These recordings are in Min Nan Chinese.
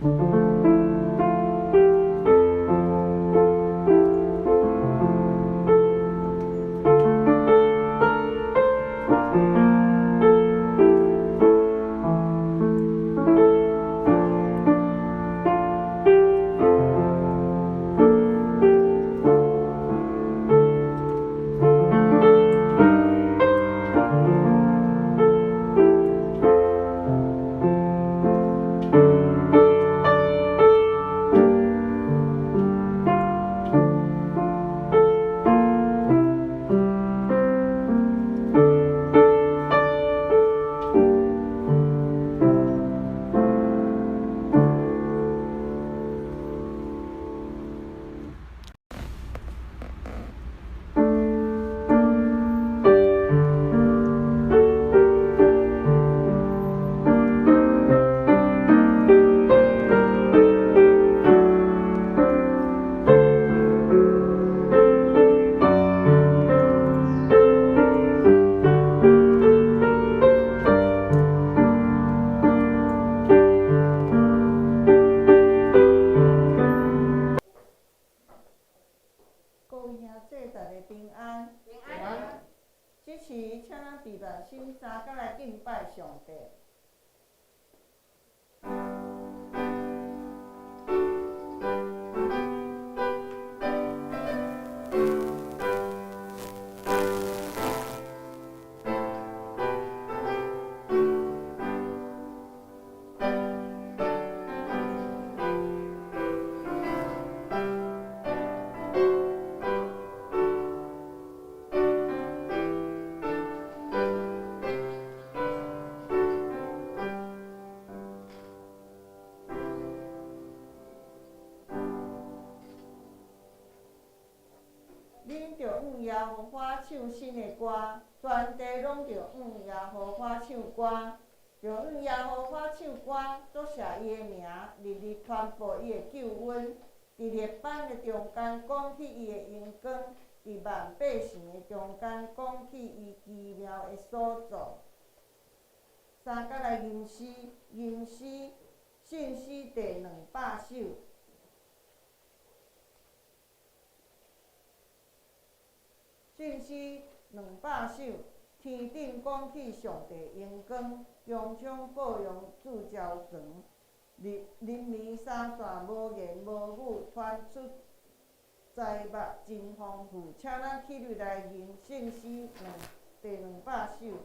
各位兄弟，大家平安。平安。這時，請咱閉目心，三角來敬拜上帝。恁著向耶和華唱新的歌，全地攏著向耶和華唱歌，著向耶和華唱歌，祝謝伊的名，日日傳報伊的救恩。佇列邦的中間講起伊的榮光，佇萬百姓的中間講起伊奇妙的所做。三角來吟詩，吟詩，信詩第200首。信詩200首，天頂講起上帝榮光，穹蒼報揚諸朝船，日林暝三線無言無語，傳出財物真豐富。請咱起立來吟聖詩第200首。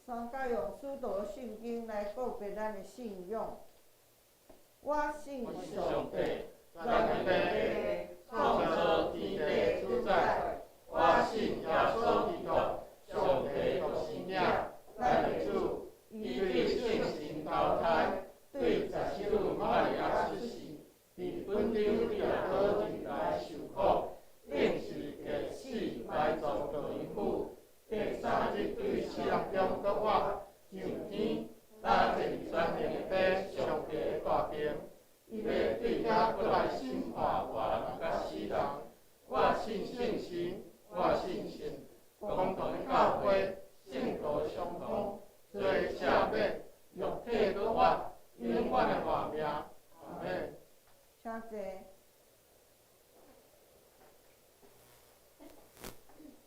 三角用使徒信經來告別咱的信仰。我信上帝，全能的創造天地主。聖神，我信神，公同的教會，聖徒相通，罪赦免，肉體閣活，永遠的活命。阿門。請坐。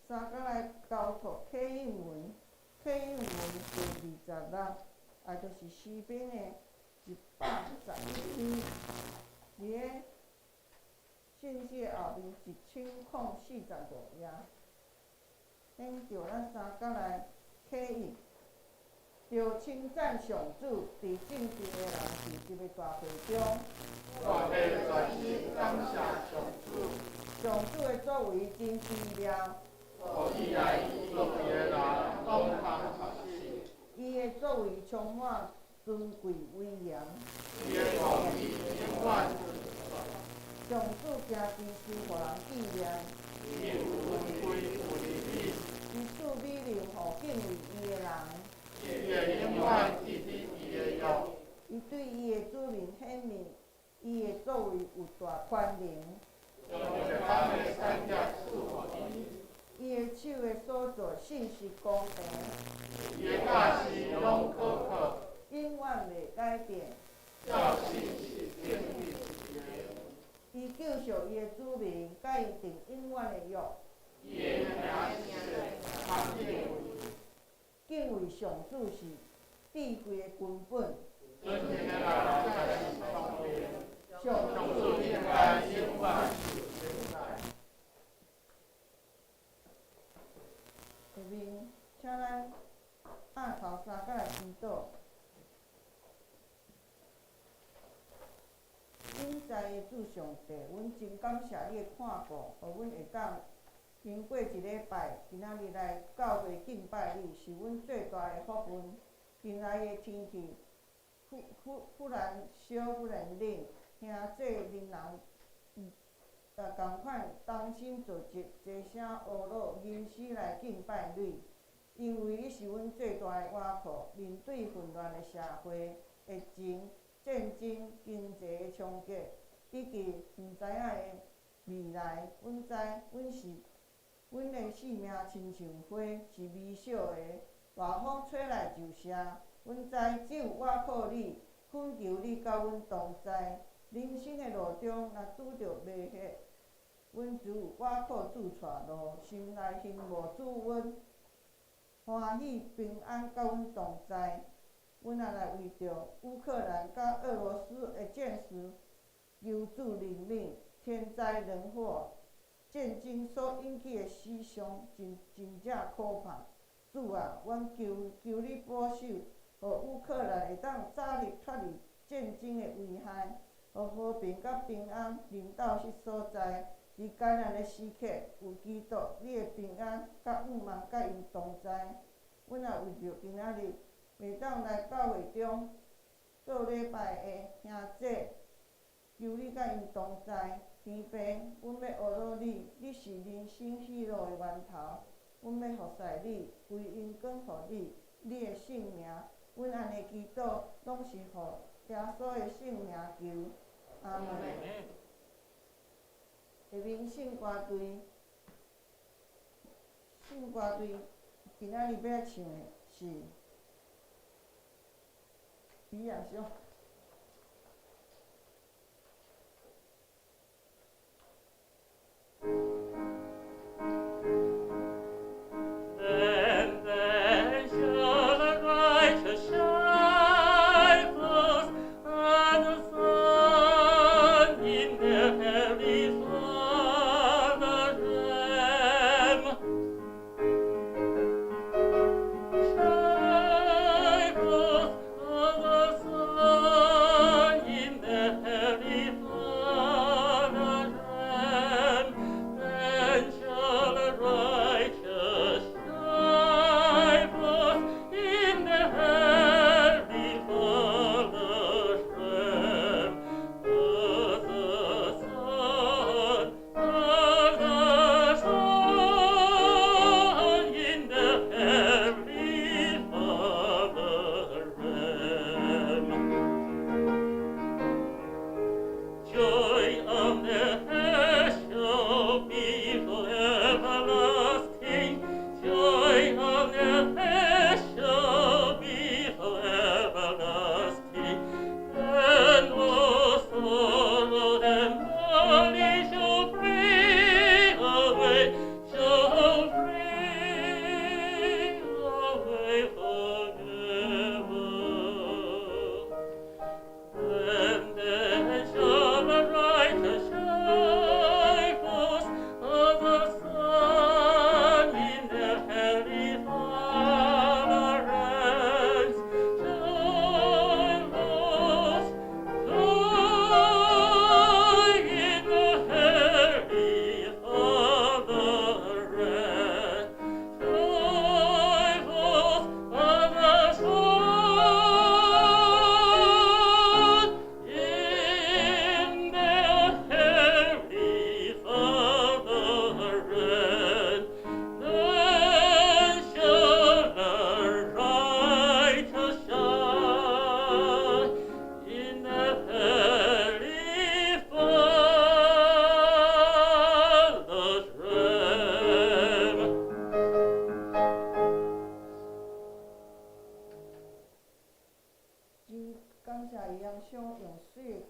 三角來交託啟應文，啟應文第26，也就是詩篇的111篇，佇个信息的後面1045頁。免著咱三角來啟應，著稱讚上主，佇正直的人聚集的大會中。我的全心感謝上主。上主的作為真奇妙。予伊愛伊作為的人，攏通學習。伊的作為充滿尊貴威嚴。伊的公義永遠存在。上主行奇事，予人紀念。伊有恩惠有憐憫。伊賜美榮予敬畏伊的人。伊會永遠記得伊的約。伊對伊的子民顯明，伊的作為有大權能。將一般的產業賜予伊。伊的手的所做信實公平。伊的教示攏可靠。永遠袂改變。照信實定義一個。伊救贖伊的子民，佮伊訂永遠的約。伊的名是聖，通敬畏。敬畏上主是智慧的根本。尊敬的人才是聰明。上主應該永遠受稱讚。下面，請咱阿頭三角來祈禱。永在的主上帝，阮真感謝你的看顧，予阮會當經過一禮拜，今仔日來教會敬拜你，是阮最大的福分。近來的天氣忽忽忽然燒，忽然冷，兄弟恁人仝款同心聚集，齊聲呵咾吟詩來敬拜你，因為你是阮最大的倚靠。面對混亂的社會、疫情、戰爭、經濟的衝擊，以及毋知影的未來，阮知阮是阮的性命親像花，是微小的，大風吹來就謝。阮知只有倚靠你，懇求你佮阮同在。人生的路中，若拄著迷惑，阮只有倚靠主帶路，心內興慕主阮，歡喜平安佮阮同在。阮也來為著烏克蘭佮俄羅斯的戰事，求主憐憫，天災人禍、戰爭所引起的死傷，真真正可怕。主啊，阮求求你保守，予烏克蘭會當早日脫離戰爭的危害，予和平佮平安臨到彼所在。佇艱難的時刻，有基督，你的平安佮仰望佮𪜶同在。阮也為著今仔日袂當來教會中做禮拜的兄弟，求你佮𪜶同在。天父，阮欲呵咾你，你是人生喜樂的源頭。阮欲服侍你，歸榮光予你，你的聖名。阮按呢祈禱，攏是奉耶穌的聖名求。阿門。下面聖歌隊，聖歌隊今仔日欲唱的是《比亞熊》。 Shine forth on the sun.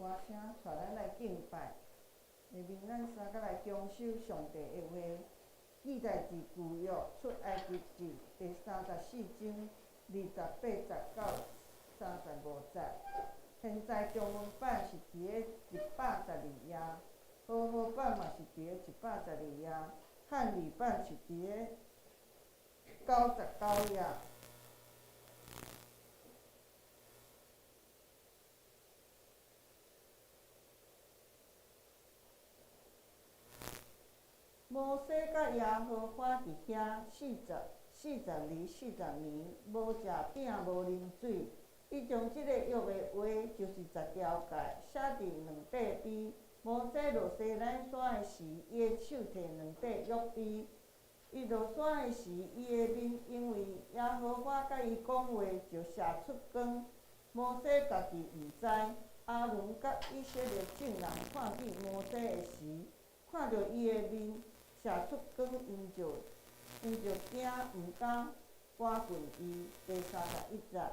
歌声帶咱來敬拜。下面咱三個來恭守上帝的話，記載佇舊約出埃及記第34章28節到35節。現在中文版是佇咧112頁，和合版嘛是佇咧112頁，漢語版是佇咧99頁。摩西佮耶和華佇遐四十年，無食餅，無啉水。伊將這個約的話，就是十條誡，寫佇兩塊碑。摩西落西奈山的時，伊的手提兩塊約碑。伊落山的時，伊的面因為耶和華佮伊講話，就射出光。摩西家己毋知。亞倫佮以色列眾人看見摩西的時，看著伊的面射出光，𪜶就驚，毋敢倚近伊。第31節，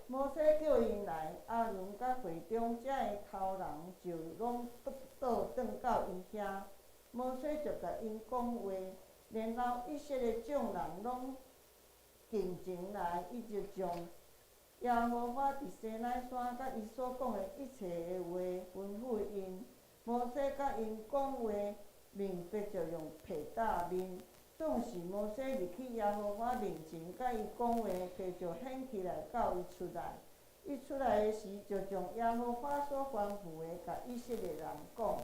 摩西叫𪜶來，亞倫佮會中遮的頭人就攏倒轉到伊遐。摩西就共𪜶講話，然後以色列眾人攏近前來，伊就將耶和華佇西奈山佮伊所講的一切的話吩咐𪜶。摩西佮𪜶講話，面必著用被罩面。總是摩西入去耶和華面前，佮伊講話，被就掀起來到伊出來。伊出來的時，就將耶和華所吩咐的，共以色列人講。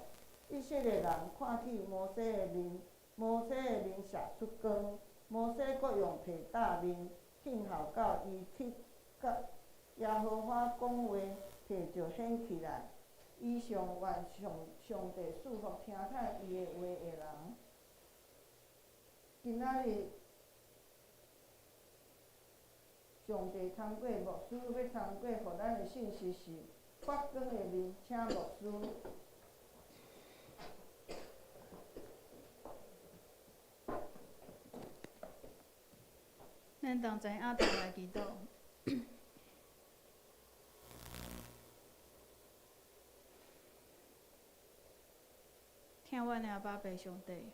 以色列人看見摩西的面，摩西的面射出光。摩西閣用被罩面，聽候到伊去佮耶和華講話，被就掀起來。以上願上帝賜福聽採伊的話的人。今仔日，上帝通過牧師欲通過予咱的信息是發光的面，請牧師。咱同齊阿頭來祈禱。疼阮的阿爸父上帝，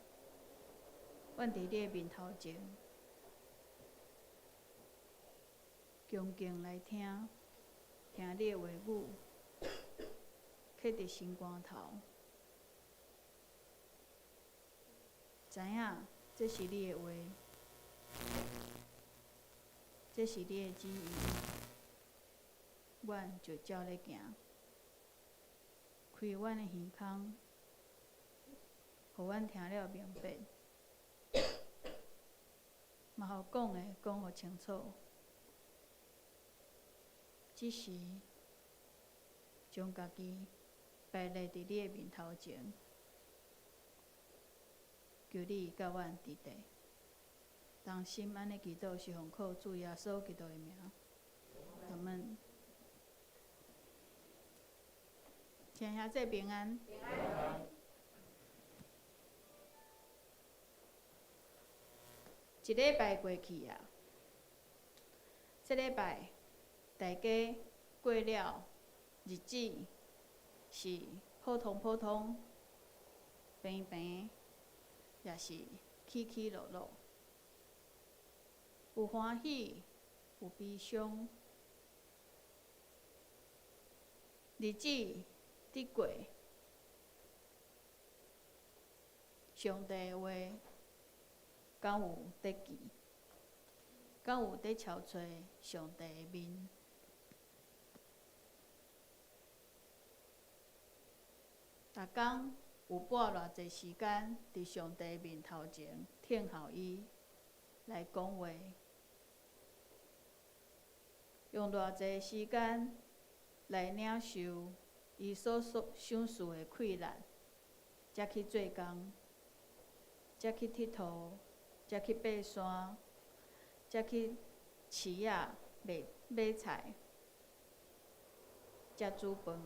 阮佇你的面頭前，恭敬來聽，聽你的話語，刻佇心肝頭，知影這是你的話，這是你的旨意，阮就照咧行，開阮的耳孔，予阮聽了明白，嘛予講的講予清楚。這時，將家己擺列佇你的面頭前，求你佮阮佇咧。同心按呢祈禱，是奉靠主耶穌基督的名。阿們。請兄弟平安。一禮拜過去啊，這禮拜大家過了日子是普通普通、平平，抑是起起落落，有歡喜，有悲傷。日子佇過，上帝的話敢有佇記？敢有佇敲揣上帝的面？逐工有撥偌濟時間佇上帝面頭前聽候伊來講話？用偌濟時間來領受伊所賞賜的氣力，才去做工，才去𨑨迌，才去爬山，才去市仔買買菜，才煮飯。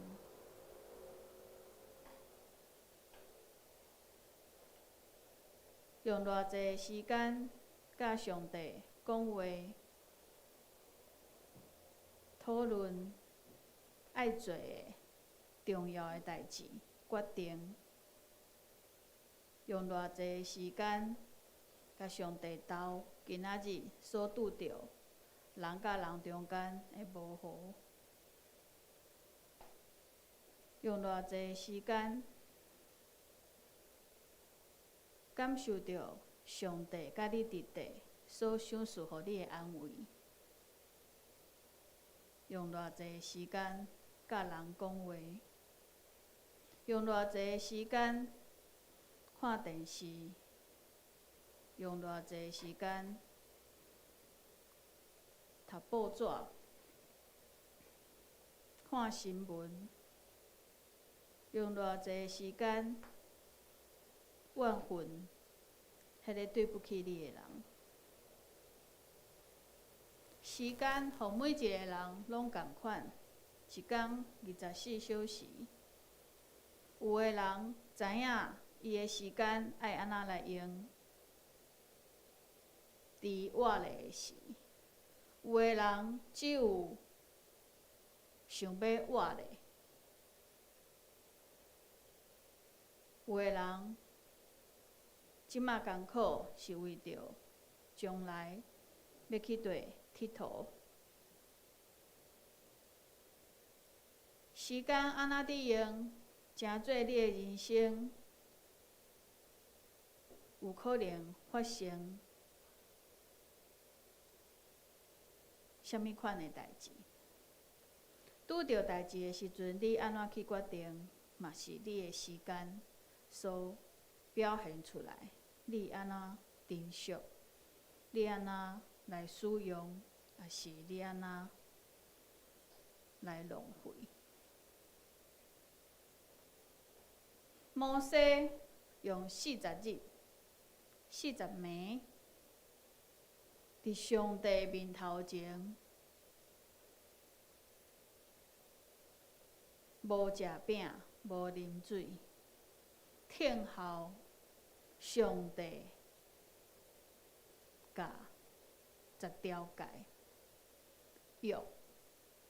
用偌濟時間佮上帝講話，討論愛做的，重要的代誌決定，用偌濟時間，共上帝鬥今仔日所拄著人佮人中間的無和，用偌濟時間感受著上帝佮你佇地所賞賜予你的安慰，用偌濟時間佮人講話，用偌濟時間看電視，用偌濟時間讀報紙、看新聞，用偌濟時間怨恨彼个對不起你的人。時間予每一個人攏仝款，一工24小時。有的人知影伊的時間愛按怎來用，佇活咧的時；有的人只有想欲活咧，有的人這馬艱苦是為著將來欲去綴𨑨迌。時間按怎佇用，成做你的人生有可能發生啥物款的代誌？拄著代誌的時陣，你按怎去決定，嘛是你的時間所表現出來。你按怎珍惜？你按怎來使用？抑是你按怎來浪費？摩西用40日、40暝，佇上帝面頭前，無食餅、無啉水，聽候上帝共十條誡約，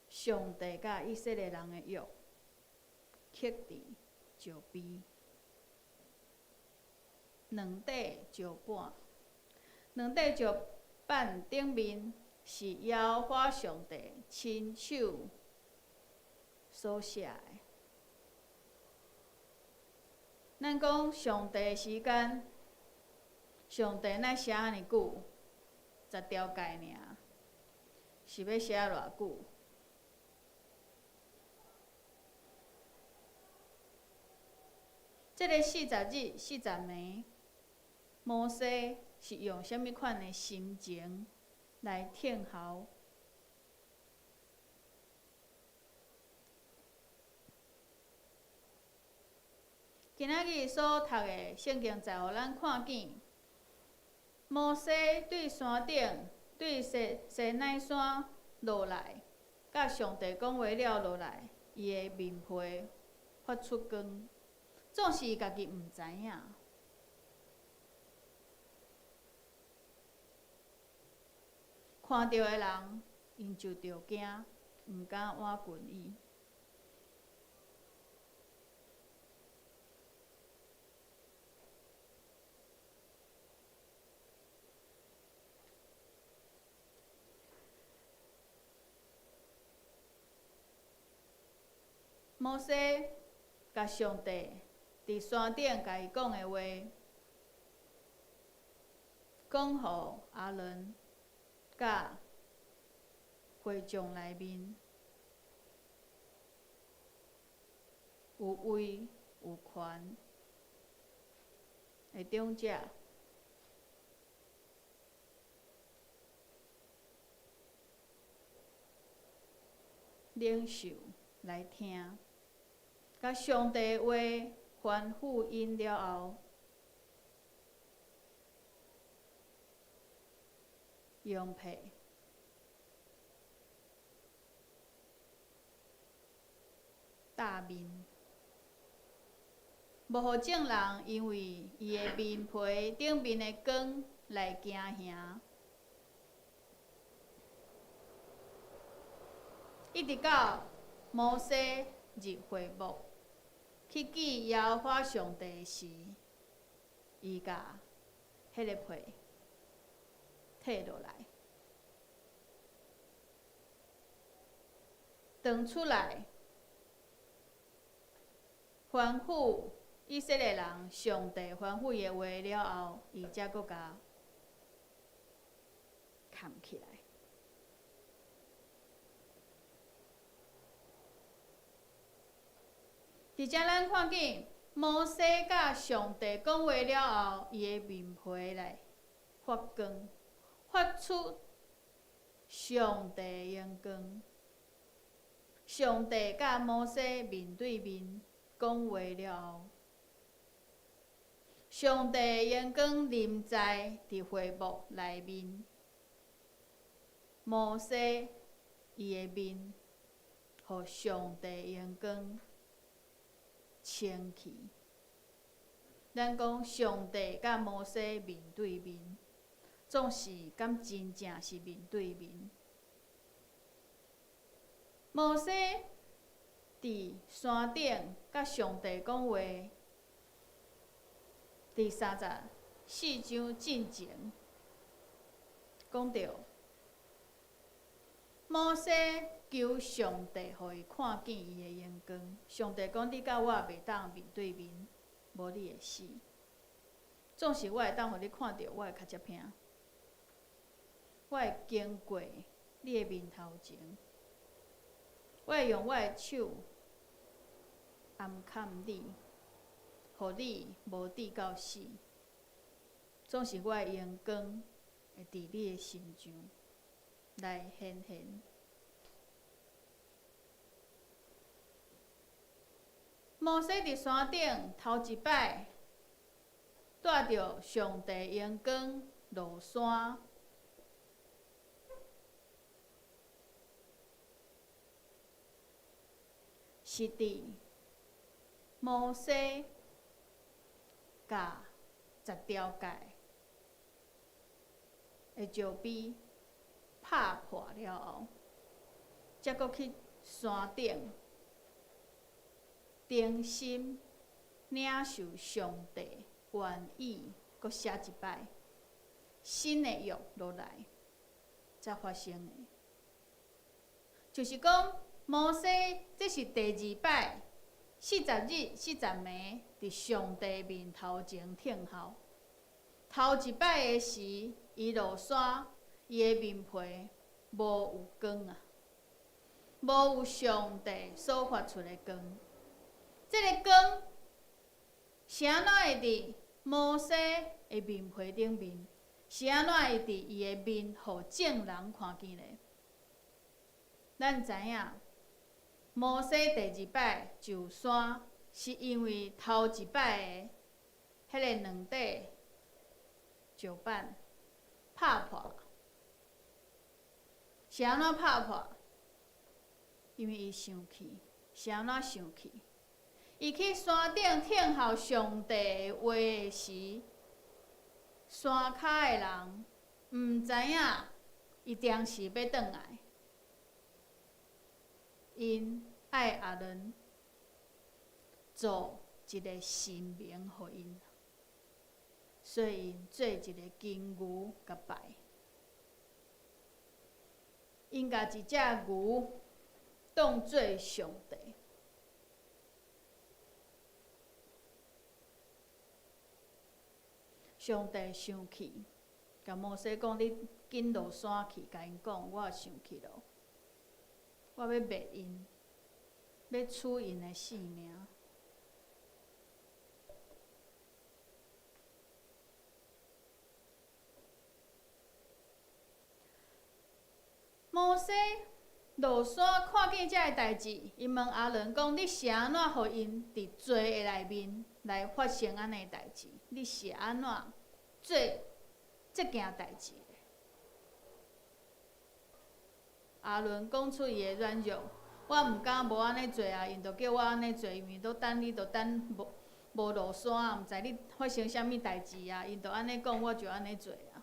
上帝佮以色列人的約，刻佇石碑，兩塊石板，兩塊石板頂面是耶和華上帝親手所寫的。咱講上帝時間，上帝哪寫遮爾久？十條誡爾，是欲寫偌久？這个40日、40暝，摩西是用啥物款的心情來聽候？今仔日所讀的聖經在予咱看見，摩西對山頂、對西西奈山落來，佮上帝講話了落來，伊的面皮發出光，總是伊家己毋知影。看著的人，𪜶就著驚，毋敢倚近伊。摩西共上帝佇山頂共伊講的話，講予亞倫佮會眾內面有位有權的長者。領袖來聽，共上帝話吩咐𪜶了後，用被罩面，無予眾人因為伊的面皮頂面的光來驚嚇。一直到摩西入會幕去見耶和華上帝時，伊共彼个皮退落來，轉出來，吩咐以色列人上帝吩咐伊的話了後，伊才閣共崁起來。佇遮咱看見摩西佮上帝講話了後，伊的面皮來發光，發出上帝榮光。上帝佮摩西面對面講話了後，上帝榮光臨在佇會幕內面，摩西伊的面，予上帝榮光清去。咱講上帝佮摩西面對面，總是敢真正是面對面？摩西佇山頂佮上帝講話，佇34章進前講著，摩西求上帝予伊看見伊的榮光。上帝講：你佮我袂當面對面，無你會死。總是我會當予你看著我的跤跡印，我會經過你的面頭前，我會用我的手按崁你，予你無致到死。總是我的榮光會佇你的身上來顯現。摩西佇山頂頭一擺帶著上帝榮光落山，是佇摩西共十條誡的石碑拍破了後，才閣去山頂重新領受上帝願意，閣寫一擺新的約落來，才發生的。就是講，摩西這是第二擺40日40暝佇上帝面頭前等候。頭一擺的時，伊落山，伊的面皮無有光啊，無有上帝所發出的光。這个光是按怎會佇摩西的面皮頂面？是按怎會佇伊的面予眾人看見咧？咱知影，摩西第二擺上山，是因為頭一擺的彼个兩塊石板拍破，是按怎拍破？因為伊生氣，是按怎生氣？伊去山頂聽候上帝的話的時，山跤的人毋知影伊定時欲轉來，𪜶愛亞倫做一个神明予𪜶，所以𪜶做一个金牛共拜。𪜶共一隻牛當做上帝。上帝生氣，共摩西講：你緊落山去，共𪜶講，我生氣囉，我欲滅𪜶，欲取𪜶的性命。摩西落山看見這个代誌，伊問亞倫講：你是按怎予𪜶佇罪的內面來發生按呢代誌？你是按怎做這件代誌的？亞倫講出伊的軟弱，我毋敢無按呢做啊，𪜶就叫我按呢做，因為都等你，都等無無落山啊，毋知你發生啥物代誌啊，𪜶就按呢講，我就按呢做啊。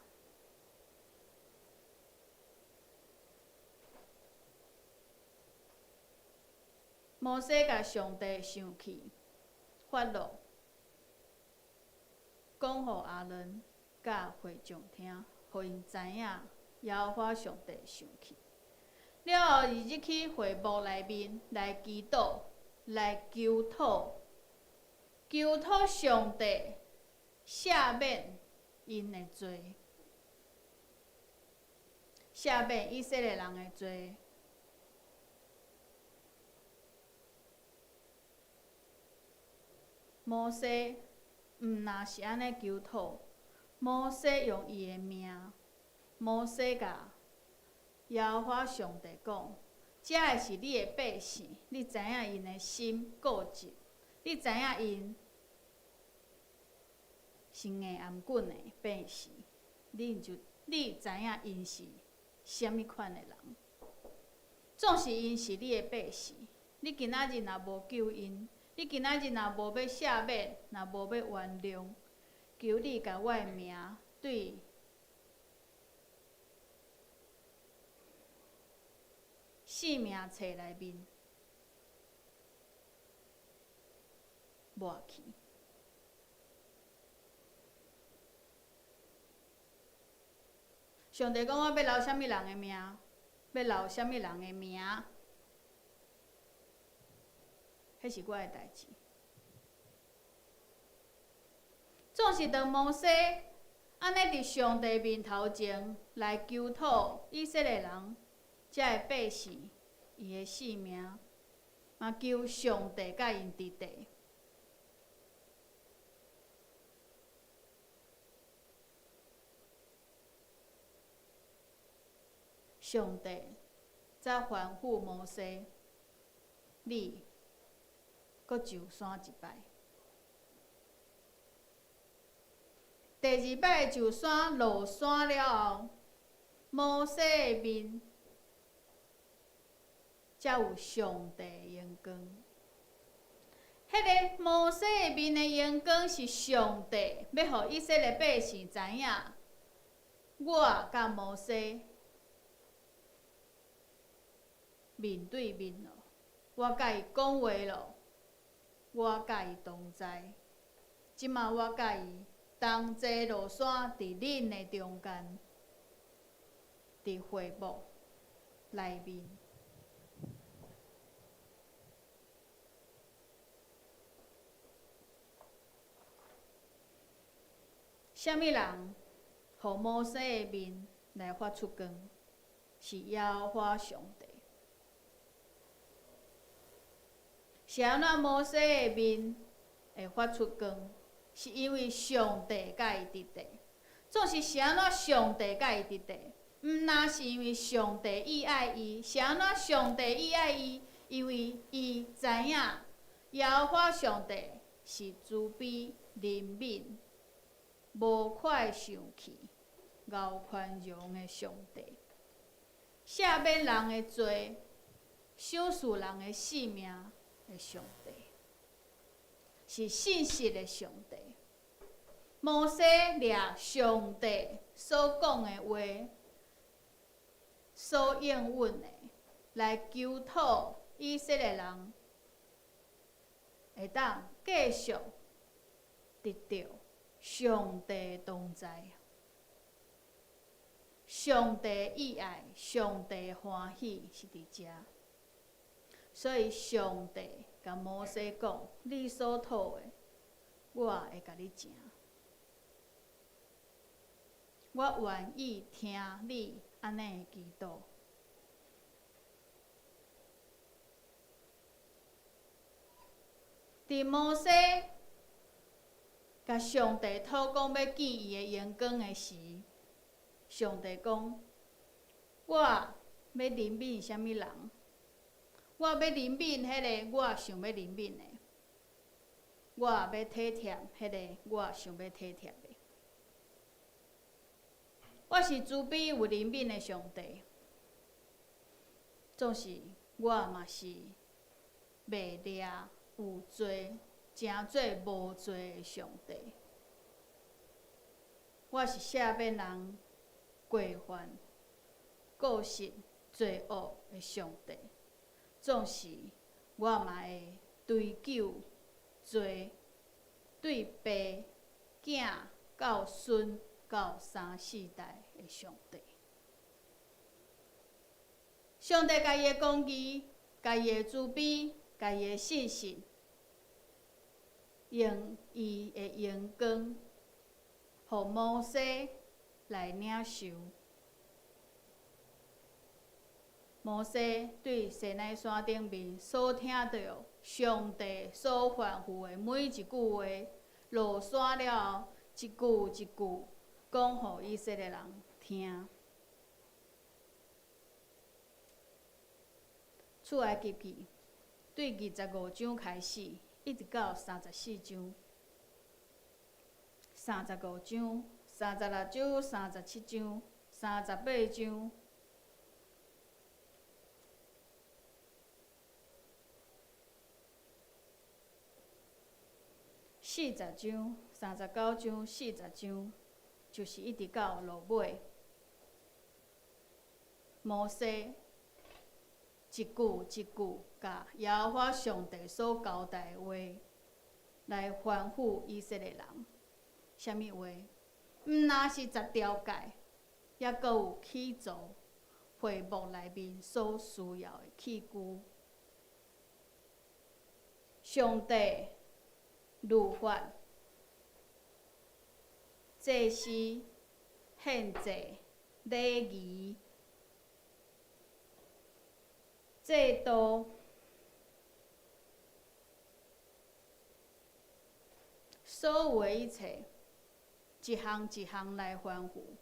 摩西共上帝生气发怒，讲予亚伦佮会众听，予𪜶知影耶和华上帝生气。了后，伊入去会幕内面来祈祷，来求讨，求讨上帝赦免𪜶的罪，赦免以色列人的罪。摩西毋若是按呢求讨，摩西用伊的名，摩西共耶和华上帝讲：遮的是你的百姓，你知影𪜶的心固执，你知影𪜶是硬頷頸的百姓，你知影𪜶是啥物款的人。縱使𪜶是你的百姓，你今仔日若無救𪜶，你今仔日若無欲赦免，若無欲原諒，求你共我的名對生命冊內面抹去。上帝講，我欲留啥物人的名，欲留啥物人的名，彼是我的代誌。總是當摩西按呢佇上帝面頭前來求討以色列人遮的百姓伊的性命，嘛求上帝佮𪜶佇地。上帝才吩咐摩西，你閣上山一擺。第二擺上山落山了後，摩西的面才有上帝的榮光。彼个摩西的面的榮光是上帝欲予以色列百姓知影，我佮摩西面對面咯，我佮伊講話咯，我佮伊同在。這馬我佮伊同齊落山，佇恁的中間，佇會幕內面。啥物人予摩西的面來發出光？是耶和華上帝。是按怎摩西的面會發出光？是因為上帝佮伊佇地。總是是按怎上帝佮伊佇地？毋若是因為上帝意愛伊，是按怎上帝意愛伊？因為伊知影耶和華上帝是慈悲憐憫、無快生氣、敖寬容的上帝，赦免人的罪、賞賜人的性命的上帝，是信實的上帝。摩西掠上帝所講的話，所應允的，來求討以色列人會當繼續得著上帝同在，上帝意愛，上帝歡喜是佇遮。所以上帝共摩西講：你所討的，我會共你成。我願意聽你按呢的祈禱。佇摩西共上帝討講欲見伊的榮光的時，上帝講：我欲憐憫啥物人？我欲憐憫彼個我想欲憐憫的，我欲體貼彼個我想欲體貼的。我是慈悲有憐憫的上帝，總是我嘛是袂掠有罪、成做無罪的上帝。我是赦免人過犯、過失、罪惡的上帝，總是我嘛會追究罪，對爸、囝到孫到三四代的上帝。上帝共伊的公義、共伊的慈悲、共伊的信實，用伊的榮光，予摩西來領受。摩西對西奈山頂面所聽著上帝所吩咐的每一句話，落山了後，一句一句講予以色列人聽。出埃及記對25章開始，一直到34章。35章、36章、37章、38章。40章、39章、40章，就是一直到落尾。摩西一句一句，共耶和華上帝所交代的話，來吩咐以色列人。啥物話？毋若是十條誡，猶閣有起造會幕內面所需要的器具。上帝律法、祭司、獻祭、禮儀、制度，所有的一切，一項一項來吩咐。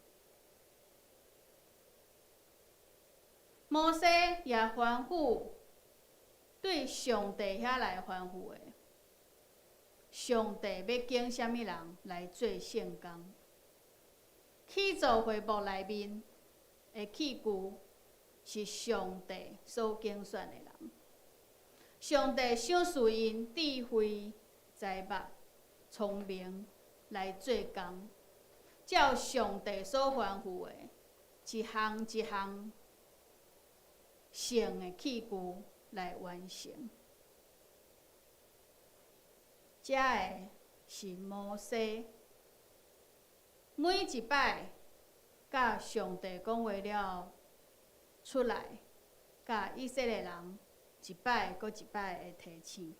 摩西也吩咐對上帝遐來吩咐的。上帝欲揀啥物人來做聖工？起造會幕內面的器具是上帝所揀選的人。上帝賞賜𪜶智慧、才目、聰明來做工，照上帝所吩咐的，一項一項聖的器具來完成。遮的是摩西，每一擺佮上帝講話了後，出來，共以色列人一擺閣一擺的提醒。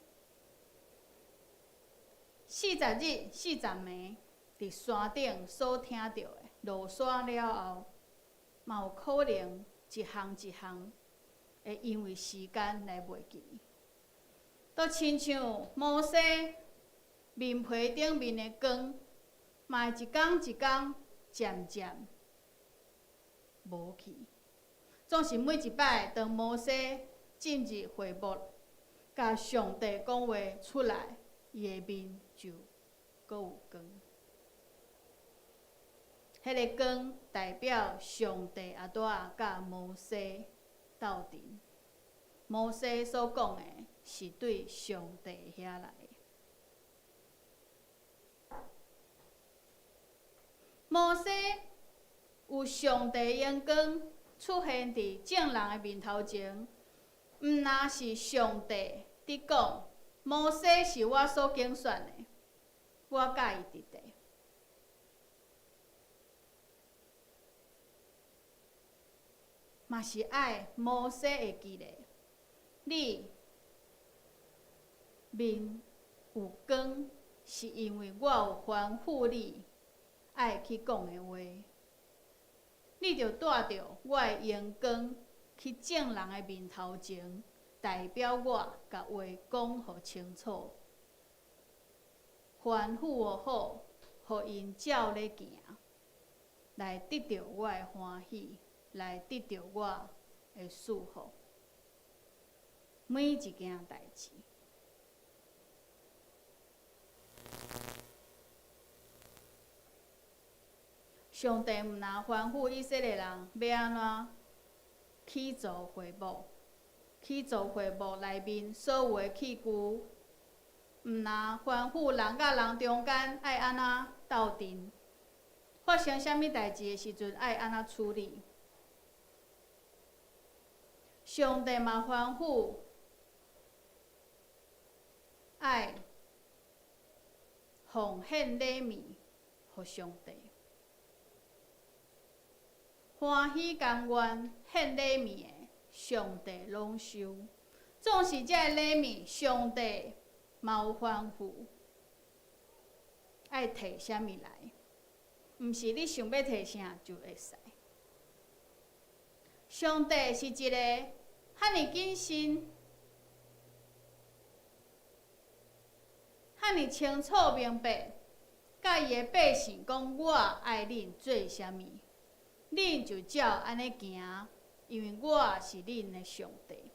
40日40暝，佇山頂所聽著的，落山了後，嘛有可能一項一項會因為時間來袂記。都親像摩西面皮頂面的光，嘛會一工一工漸漸無去。總是每一擺當摩西進入會幕，共上帝講話出來，伊的面就閣有光。彼个光代表上帝阿拄仔佮摩西鬥陣。摩西所講的是對上帝遐來的。摩西有上帝榮光出現佇眾人的面頭前，毋若是上帝佇講，摩西是我所揀選的，我佮伊佇咧。嘛是愛摩西會記咧，你面有光，是因為我有吩咐你愛去講的話，你著帶著我的榮光去眾人的面頭前，代表我共話講予清楚，吩咐好，予𪜶照咧行，來得著我的歡喜，來得著我的祝福。每一件代誌，上帝毋若吩咐以色列人欲按怎起造會幕，起造會幕內面所有的器具，毋若吩咐人佮人中間愛按怎鬥陣，發生啥物代誌的時陣愛按怎處理。上帝嘛吩咐愛奉獻禮物予上帝，歡喜甘願獻禮物的，上帝攏收。總是這个禮物，上帝嘛有吩咐，愛提啥物來，毋是你想欲提啥就會使。上帝是一個遐爾謹慎、遐爾清楚明白，佮伊的百姓講：我愛恁做啥物，恁就照按呢行，因為我是恁的上帝。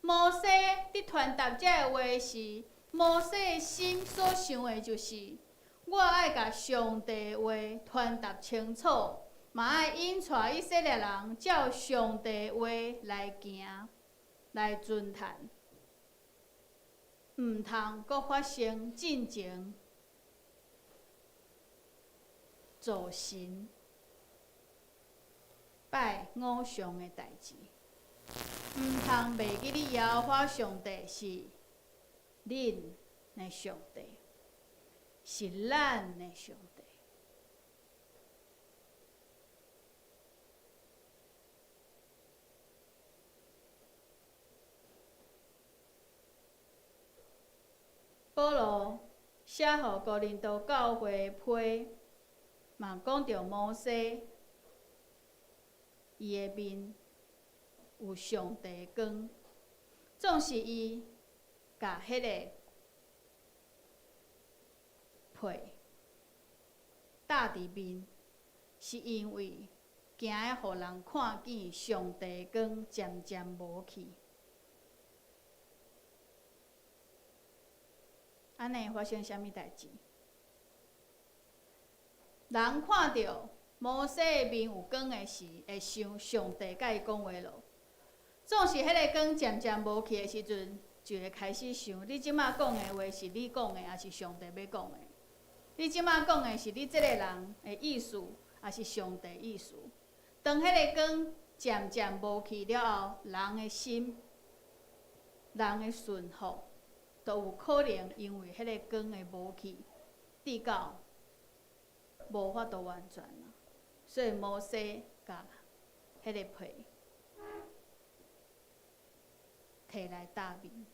摩西佇傳達這个話時，摩西的心所想的就是：我愛共上帝的話傳達清楚，嘛愛引帶以色列人照上帝的話來行，來遵趁，毋通閣發生進前造神拜偶像的代誌。毋通袂記得耶和華上帝是恁的上帝，是咱的上帝。保羅寫予哥林多教會的批，嘛講著摩西伊的面有上帝光，總是伊共彼个被罩佇面，是因為驚予人看見上帝光漸漸無去。按呢發生啥物代誌？人看著摩西的面有光的時，會想上帝佮伊講話囉。總是彼个光漸漸無去的時陣，就會開始想：你這馬講的話是你講的，抑是上帝欲講的？你這馬講的是你這个人的意思，抑是上帝意思？當彼个光漸漸無去了後，人的心、人的順服，都有可能因為彼个光的無去，直到無法度完全啊。所以摩西共彼个被提來罩面。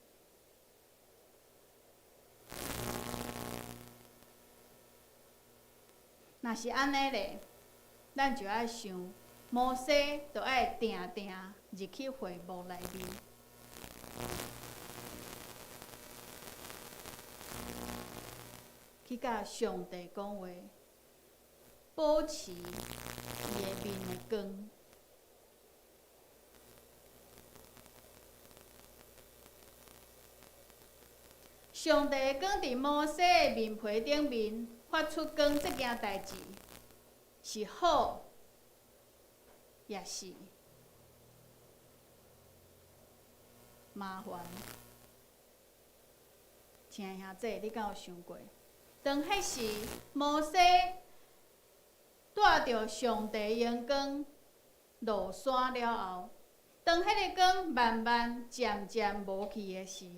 若是按呢咧，咱就愛想，摩西就愛定定入去會幕內面，去佮上帝講話，保持伊的面的光。上帝的光佇摩西的面皮頂面發出光，這件代誌是好，抑是麻煩？親愛兄弟，你敢有想過？當彼時摩西帶著上帝榮光落山了後，當彼个光慢慢漸漸無去的時，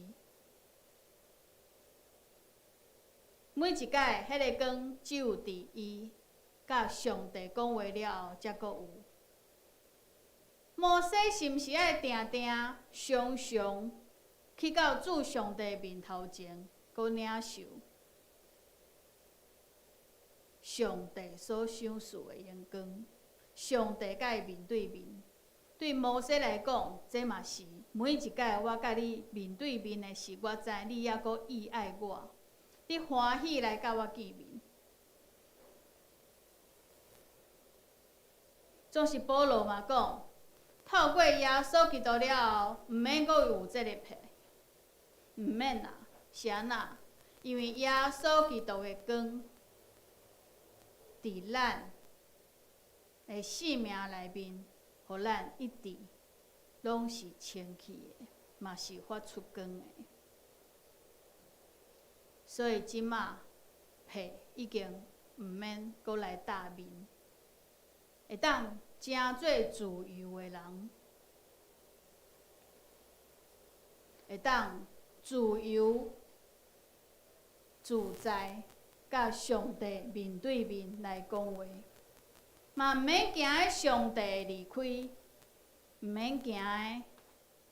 每一擺，彼个光只有佇伊佮上帝講話了後，才閣有。摩西是毋是愛定定常常去到主上帝面頭前，閣領受上帝所賞賜的榮光？上帝佮伊面對面，對摩西來講，這嘛是每一擺我佮你面對面的時，我知你猶閣意愛我。你歡喜來佮我見面，總是保羅嘛講，透過耶穌基督了後，毋免閣有這个皮，毋免啦，是按怎？因為耶穌基督的光，佇咱的生命內面，予咱一直攏是清氣的，嘛是發出光的。所以這馬被已經毋免閣來罩面，會當成做自由的人，會會當自由自在，佮上帝面對面來講話，嘛毋免驚上帝會離開，毋免驚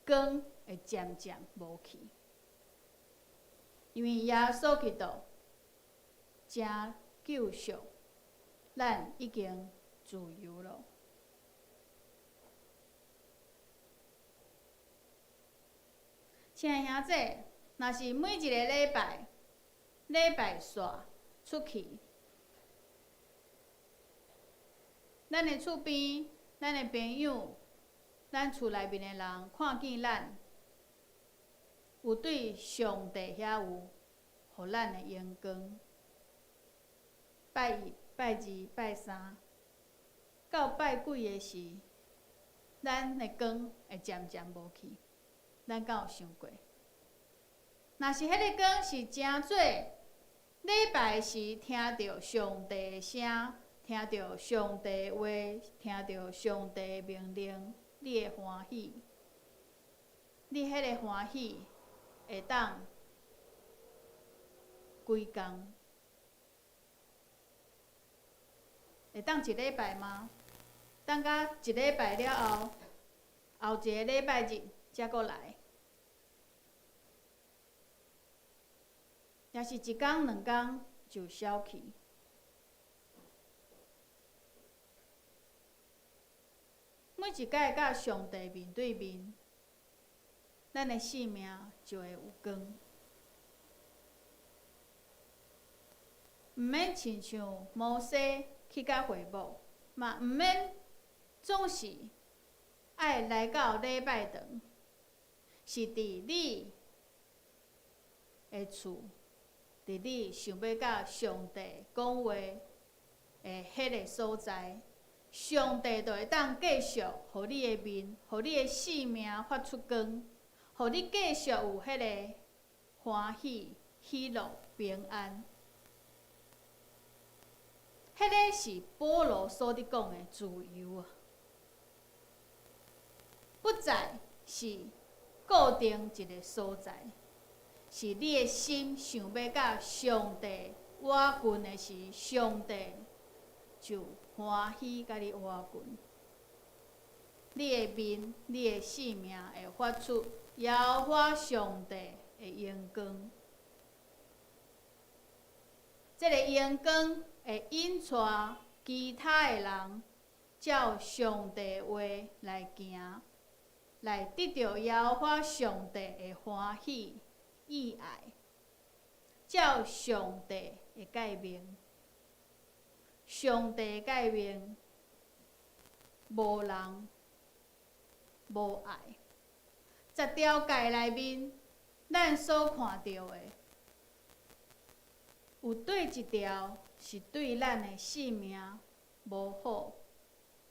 光會漸漸無去，因為耶穌基督成救贖，咱已經自由囉。親愛兄弟，若是每一個禮拜禮拜煞出去，咱的厝邊、咱的朋友、咱厝內面的人看見咱有對上帝遐有予咱的榮光，拜一、拜二、拜三，到拜幾个時，咱的光會漸漸無去。咱敢有想過？若是彼个光是成做禮拜時聽著上帝的聲，聽著上帝的話，聽著上帝的命令，你會歡喜。你彼个歡喜會當幾工？會當一禮拜嗎？等到一禮拜了後，後一个禮拜日才閣來，抑是一工兩工就消去。每一擺佮上帝面對面，咱的生命就會有光。毋免親像摩西去到會幕，嘛毋免總是愛來到禮拜堂，是佇你的厝，佇你想欲佮上帝講話的彼个所在，上帝就會當繼續予你的面，予你的生命發出光，予你繼續有彼个歡喜、喜樂、平安。彼个是保羅所佇講的自由啊，不再是固定一个所在，是你的心想欲佮上帝倚近的時，上帝就歡喜佮你倚近。你的面、你的生命會發出耶和華上帝的榮光。這个榮光會引帶其他的人照上帝的話來行，來得著耶和華上帝的歡喜、意愛，照上帝的誡命。上帝的誡命，無人無愛。十條誡內面，咱所看著的，有對一條是對咱的性命無好，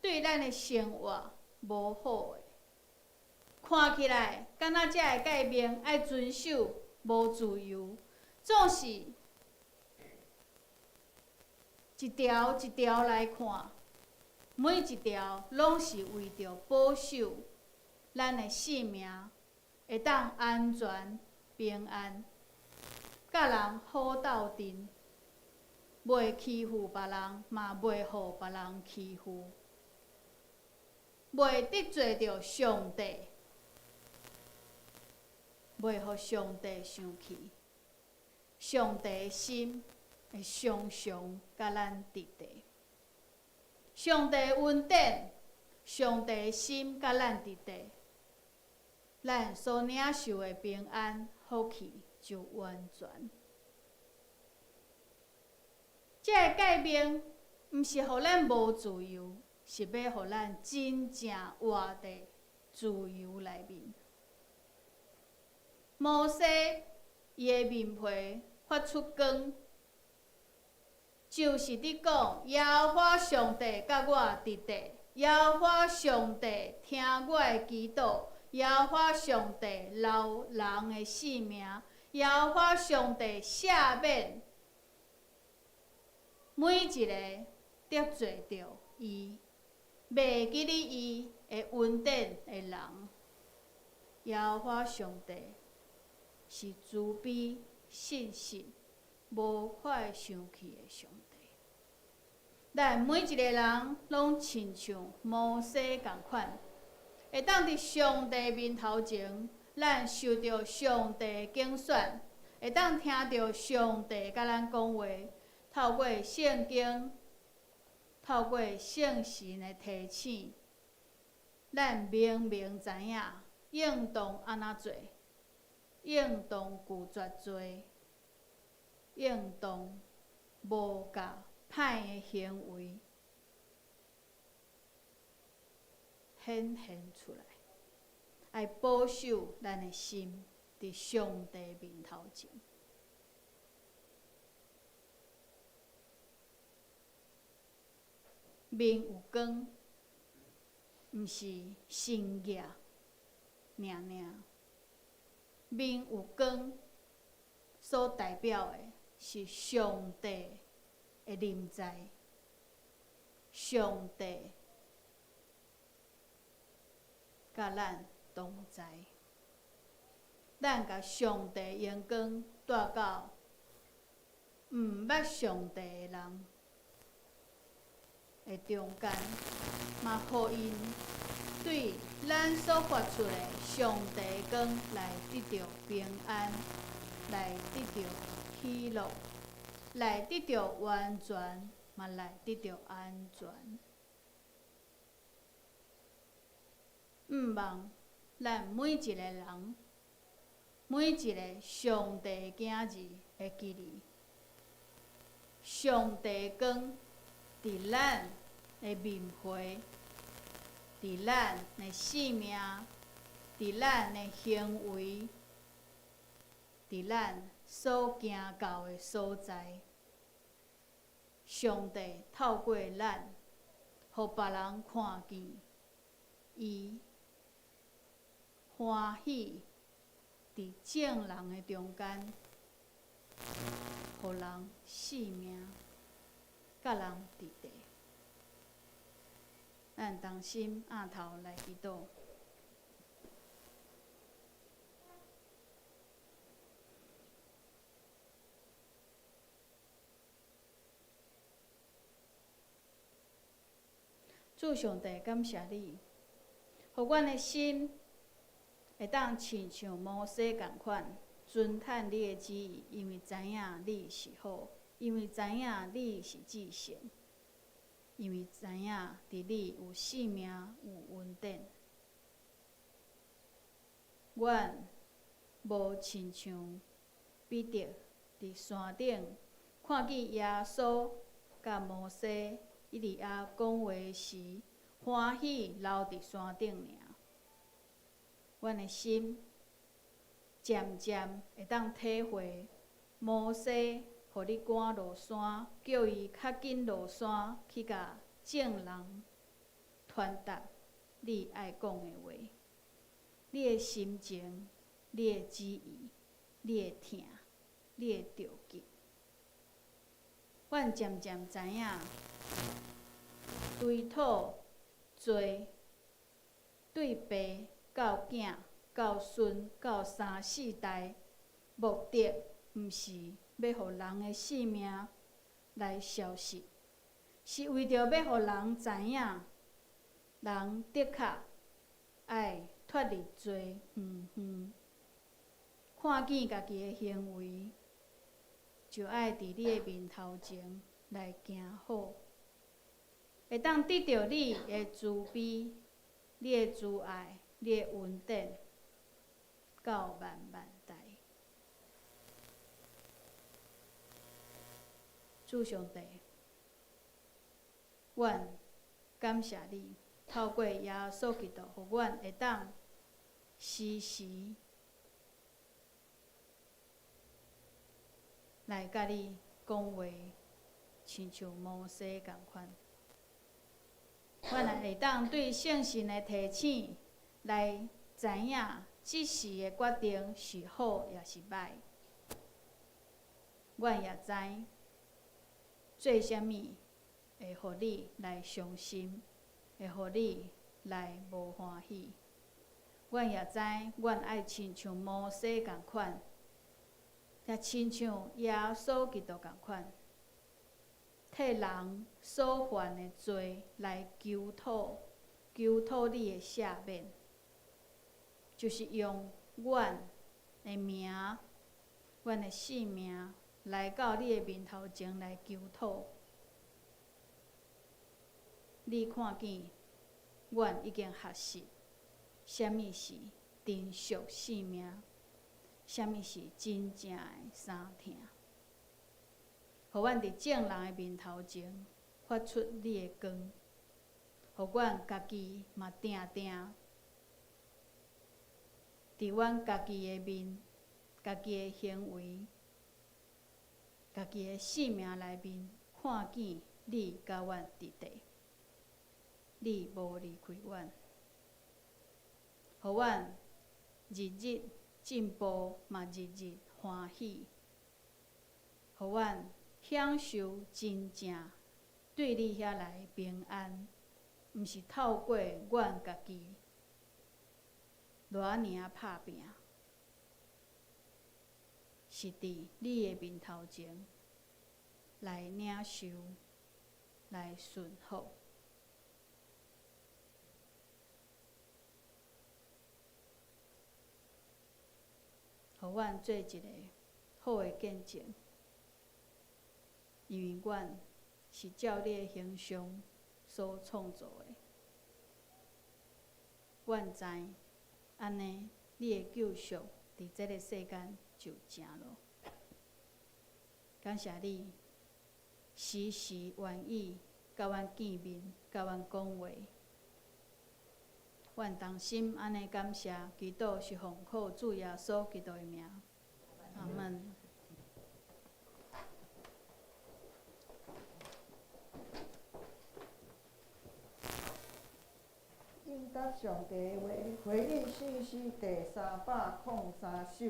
對咱的生活無好的。看起來，敢若這个誡命愛遵守，無自由，總是一條一條來看，每一條攏是為著保守咱的性命會當安全平安，佮人好鬥陣，袂欺負別人，嘛袂予別人欺負，袂得罪著上帝，袂予上帝生氣，上帝的心會常常佮咱佇佇。上帝恩典，上帝的心佮咱佇佇，咱所領受的平安福氣就完全。這个誡命毋是予咱無自由，是欲予咱真正活佇自由內面。摩西伊的面皮發出光，就是佇講耶和華上帝佮我佇佇，耶和華上帝聽我的祈禱，耶和華上帝留人的性命，耶和華上帝赦免每一个得罪著伊、袂記得伊的恩典的人。耶和華上帝是慈悲、信實、無快生氣的上帝。咱每一個人攏親像摩西仝款，會當佇上帝面頭前，咱受著上帝揀選，會當聽著上帝佮咱講話，透過聖經，透過聖神的提醒，咱明明知影應當按怎做，應當拒絕罪，應當無共歹的行為顯現出來，愛保守咱的心佇上帝面頭前。面有光，毋是神額爾爾。面有光所代表的是上帝的臨在，上帝佮咱同在，咱共上帝榮光帶到毋捌上帝的人的中間，嘛予𪜶對咱所發出的上帝光來得著平安，來得著喜樂，來得著完全，嘛來得著安全。毋望咱每一个人，每一个上帝囝兒會記得，上帝光佇咱的面皮，佇咱的性命，佇咱的行為，佇咱所行到的所在，上帝透過咱，予別人看見伊歡喜佇眾人的中間，予人性命佮人佇地。咱同心徛頭來祈禱。主上帝，感謝你，予阮的心會當親像摩西仝款，遵趁你的旨意，因為知影你是好，因為知影你是至聖，因為知影佇你有性命，有恩典。阮無親像彼得佇山頂看見耶穌佮摩西、以利亞講話時，歡喜留佇山頂爾。阮的心漸漸會當體會摩西予你趕落山，叫伊較緊落山去共眾人傳達你愛講的話。你的心情，你的旨意，你的疼，你的著急。阮漸漸知影，追討罪對爸到囝到孫到三四代，目的毋是欲予人的性命來消失，是為著欲予人知影，人的確愛脫離罪遠遠，看見家己的行為，就愛佇你的面頭前來行好，會當得著你的慈悲、你的慈愛、你的恩典，到萬萬代。主上帝，阮感謝你，透過耶穌基督，予阮會當時時來佮你講話，親像摩西仝款。阮也會當對聖神的提醒來知影，這時的決定是好抑是䆀。阮也知做啥物會予你來傷心，會予你來無歡喜。阮也知，阮愛親像摩西仝款，也親像耶穌基督仝款，替人所犯的罪來求討，求討你的赦免，就是用阮的名、阮的性命來到你的面頭前來求討。你看見，阮已經學習啥物是珍惜性命，啥物是真正的相疼，予阮佇眾人的面頭前發出你的光，予阮家己嘛定定佇阮家己的面、家己的行為、家己的性命內面，看見你佮阮佇佇，你無離開阮，予阮日日進步，嘛日日歡喜，予阮享受真正對你遐來的平安，毋是透過阮家己偌爾仔拍拚，是佇你的面頭前來領受、來順服。予阮做一个好的見證，因為阮是照你的形象所創造的。阮知按呢，你的救贖佇這个世間就成囉。感謝你時時願意佮阮見面，佮阮講話。阮同心按呢感謝，祈禱是奉靠主耶穌基督的名，阿們。應答上帝的話，回應信息第303首。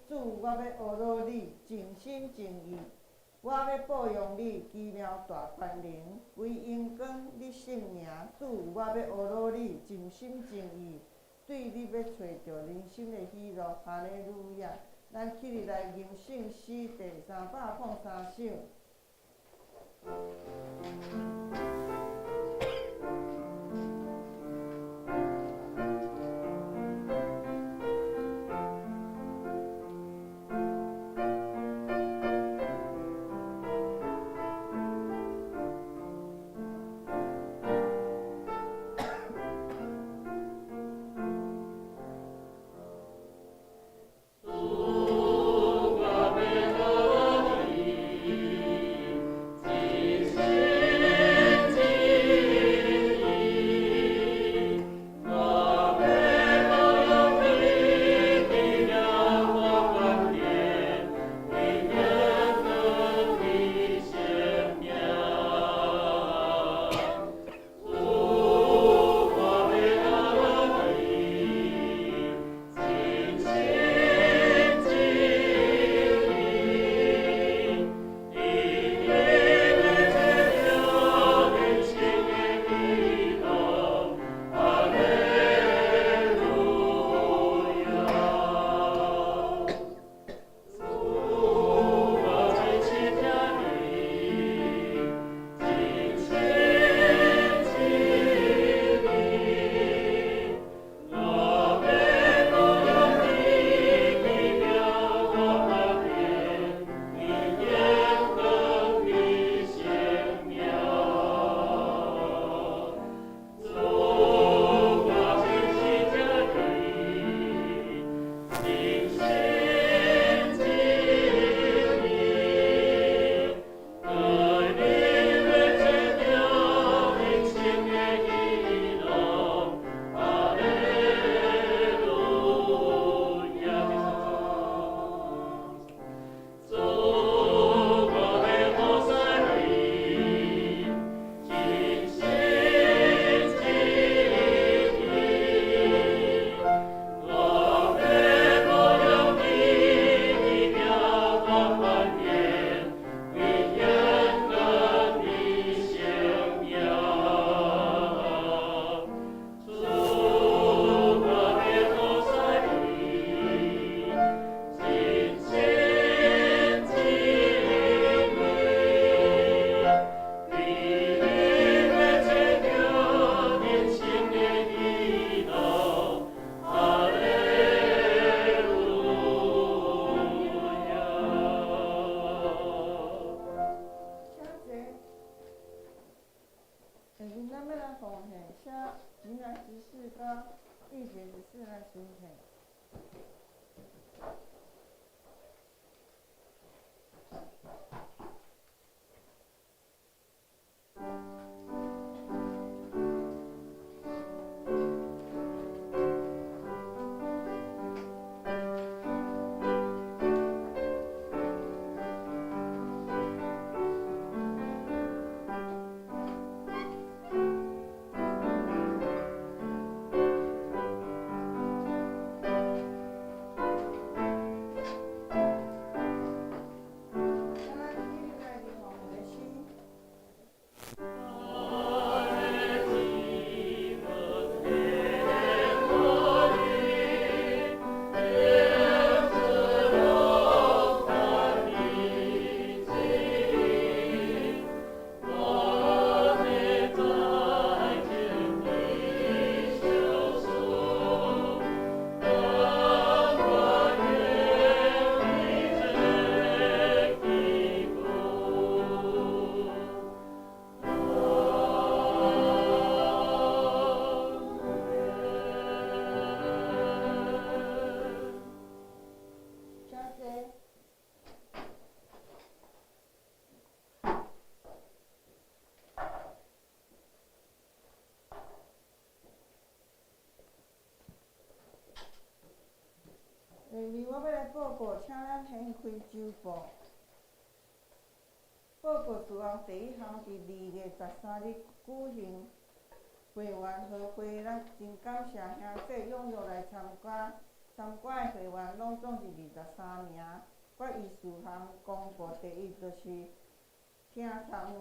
主，我欲呵咾你，盡心盡意；我欲報揚你奇妙大權能，歸榮光你聖名。主，我欲呵咾你，盡心盡意，對你欲揣著人生的喜樂。哈利路亞！咱起立來吟聖詩第303首。主，我欲呵咾你，盡心盡下面咱欲來奉獻，寫吉南執事佮玉姐執事來申請。下面我欲來報告，請咱掀開週報。報告事項第一項，佇2月13日舉行會員和會，咱真感謝兄弟踴躍來參加。參加的會員攏總是23名。決議事項公布，第一就是聽查2021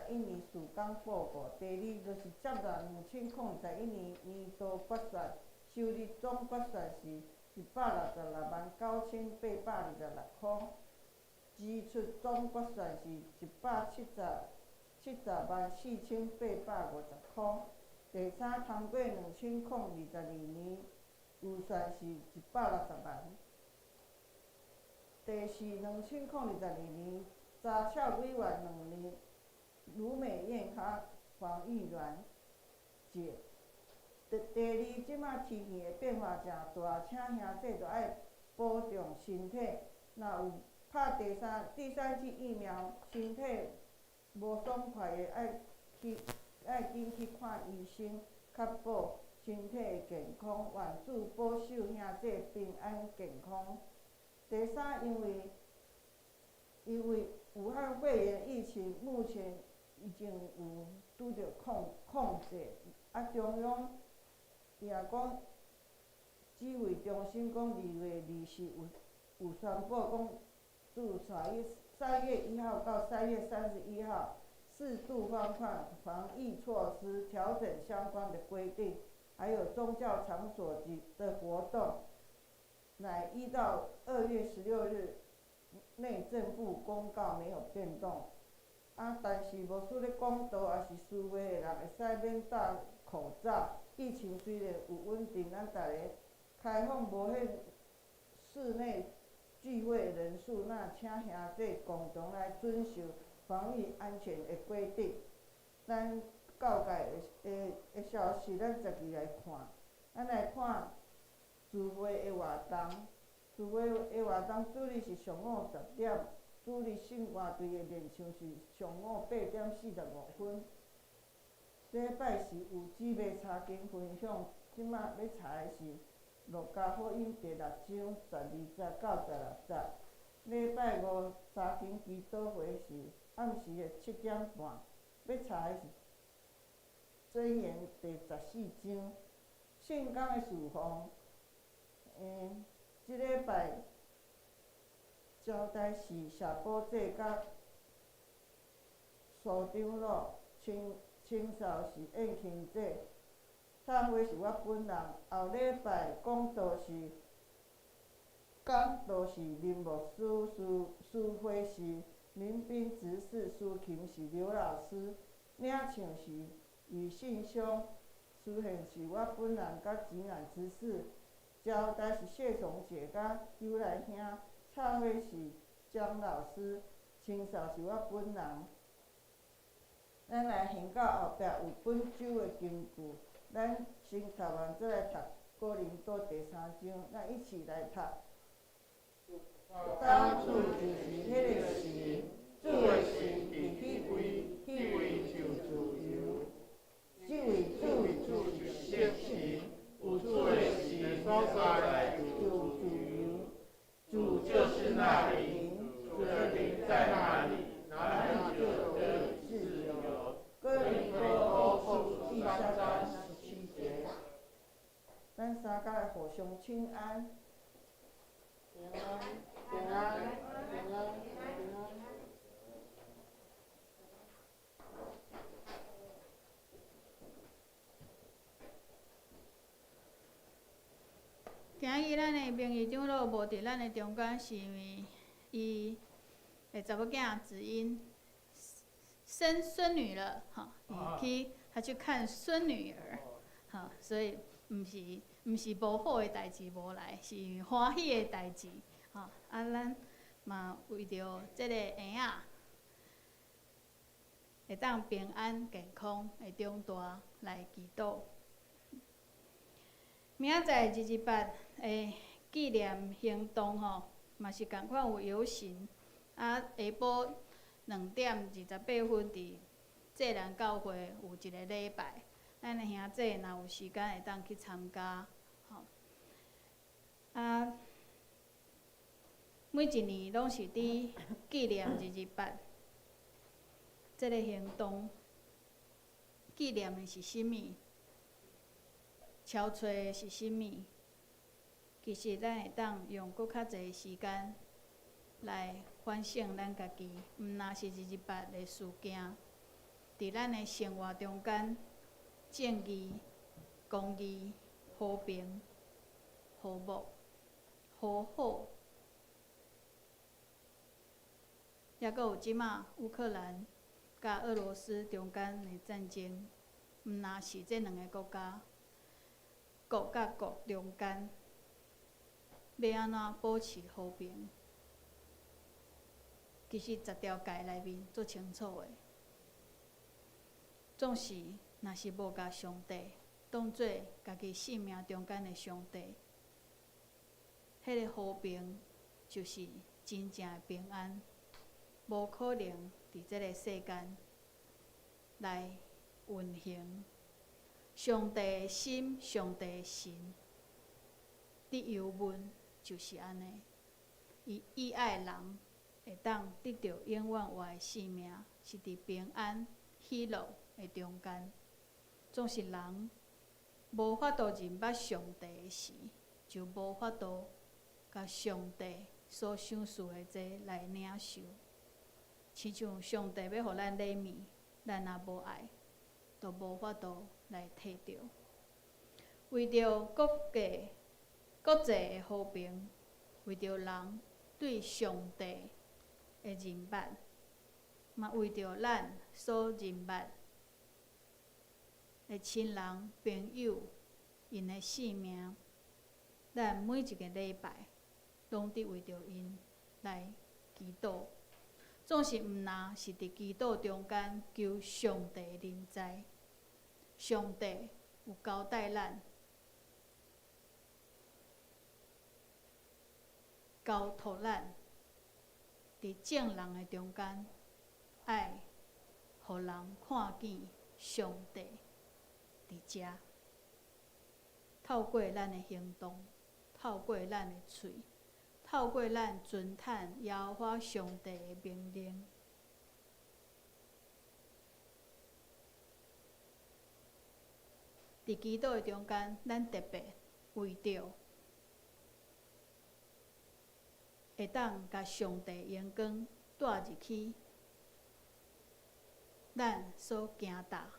年事工報告；第二就是接納2021年年度決算，收入總決算是1,669,826箍，支出總決算是1,774,850箍。第三，通過2022年預算是160萬。第四，2022年查抄委員兩年，盧美燕佮黃玉蘭姐。第二，這馬天氣的變化誠大，請兄弟著愛保重身體。若有拍第三劑疫苗，身體無爽快的，愛緊去看醫生，確保身體的健康。願主保守兄弟平安健康。第三，因為武漢肺炎疫情目前已經有拄著控制，啊，中央伊也講，指揮中心講2月20有宣布講，自3月1號到3月31號，適度放寬防疫措施，調整相關的規定，還有宗教場所及的活動，乃依到2月16日，內政部公告沒有變動。啊，但是牧師咧講道，抑是司會的人會使免戴口罩。疫情雖然有穩定，咱逐家開放無限室內聚會人數，那請兄弟共同來遵守防疫安全的規定。咱教界的消息，咱逐日來看。咱來看聚會的活動，聚會的活動主日是上午10點，主日聖歌隊的練唱是上午8點45分。禮拜是有姊妹查經分享，這馬欲查的是《路加福音》第六章12節到16節。禮拜五查經祈禱會是暗時的7點半，欲查的是《箴言》第14章。聖工的事奉，這禮拜招待是謝寶姐佮蘇長老，清掃是燕琴姐，插花是我本人。後禮拜講道是林牧師，司會是林斌執事，司琴是劉老師，領唱是余信兄，司獻是我本人佮錢蘭執事，招待是謝崇姐佮邱來兄，插花是江老師，清掃是我本人。咱來還到後壁有本周的經句，咱先讀完再來讀哥林多第三章，咱一起來讀。當主就是彼个神，主的神佇彼位，彼位就自由。這位主主就是聖神，有主的神所在就自由。主就是那靈，主的靈在那裡，那裡就得以自由。哥林多後書第三章17節。咱三家來互相請安。平安，平安，平安，平安。今日咱的名誉長老無佇咱的中間，是因為伊的查某囝子英生孫女了，吼，伊去他去看孫女兒，吼，所以毋是無好的代誌無來，是因為歡喜的代誌，吼，啊，咱嘛為著這个嬰仔會當平安健康的長大來祈禱。明仔載二二八的紀念行動吼，嘛是仝款有遊行。啊，下晡2點28分，佇濟南教會有一个禮拜，咱的兄弟若有時間會當去參加，吼。啊，每一年攏是佇紀念二二八這个行動，紀念的是啥物？敲揣的是啥物？其實咱會當用閣較濟時間來反省咱家己，毋若是二二八的事件，佇咱的生活中間，正義、公義、和平、和睦、和好，抑閣有這馬烏克蘭佮俄羅斯中間的戰爭，毋若是這兩个國家。國佮國中間，欲按怎保持和平？其實十條誡內面足清楚的，總是若是無共上帝當做家己性命中間的上帝，彼个和平就是真正的平安，無可能佇這个世間來運行。上帝的心，上帝的神，佇油溫就是按呢。伊意愛人會當得著永遠活的生命，是佇平安喜樂的中間。總是人無法度認捌上帝的時，就無法度共上帝所賞賜的這來領受。親像上帝欲予咱禮物，咱若無愛，就無法度來摕著。為著國家、國際的和平，為著人對上帝的認捌，嘛為著咱所認捌的親人、朋友，𪜶的性命，咱每一个禮拜攏佇為著𪜶來祈禱。總是毋若是佇祈禱中間求上帝臨在，上帝有交代咱，交託咱，佇眾人的中間，愛予人看見上帝佇遮，透過咱的行動，透過咱的喙，透過咱遵趁耶和華上帝的命令，佇祈禱的中間，咱特別為著會當共上帝榮光帶入去咱所行踏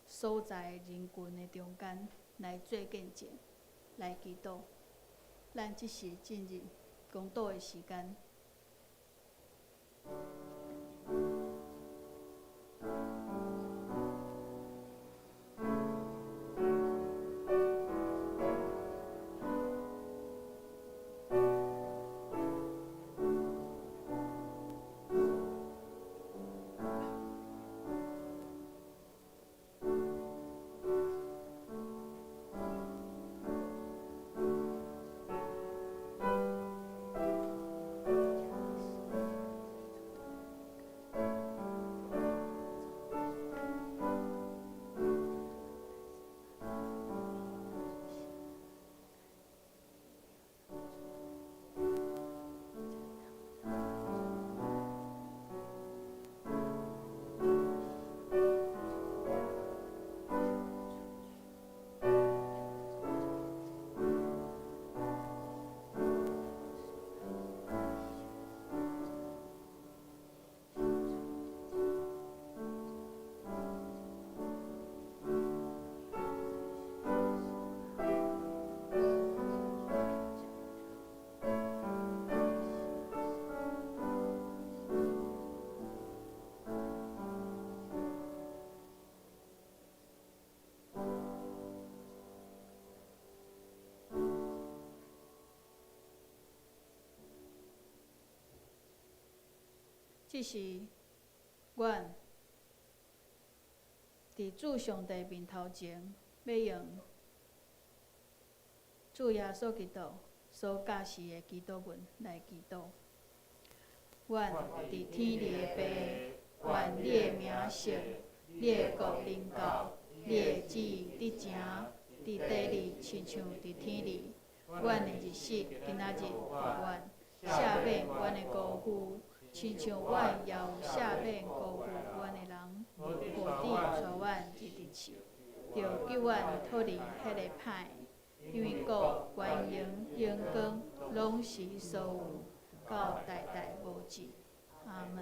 所在的人群的中間來做見證，來祈禱。咱這時進入公禱的時間。這是阮佇主上帝面頭前，欲用主耶穌基督所教示的祈禱文來祈禱。阮佇天裡的父，願你的名聖，你的國臨到，你的旨意得成，佇地裡親像佇天裡。阮的日食今仔日予阮，赦免阮的辜負，親像阮也有赦免辜負阮的人。無得帶阮入佇試，著救阮脫離彼个歹的。因為國、權榮、榮光，攏是你所有，到代代無止。阿門。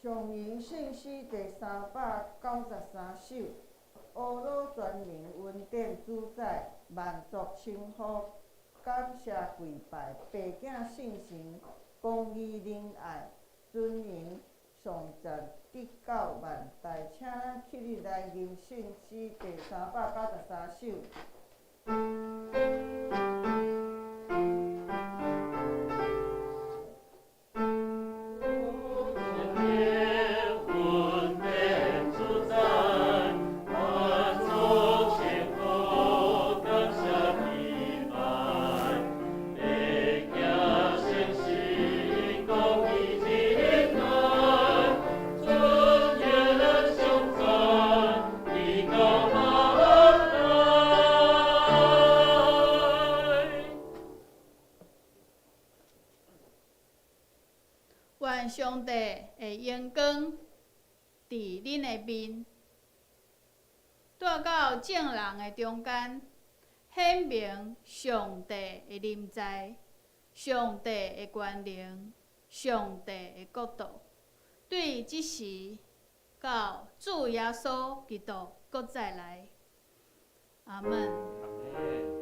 上榮聖詩第393首，阿老全能恩典主宰，萬族稱呼，感謝跪拜，白囝聖神，公義仁愛，尊榮頌讚，直到萬代。請咱起立來吟聖詩第393首。願上帝的榮光佇恁的面，帶到眾人的中間，顯明上帝的臨在，上帝的權能，上帝的國度。對這時到主耶穌基督閣再來。阿門。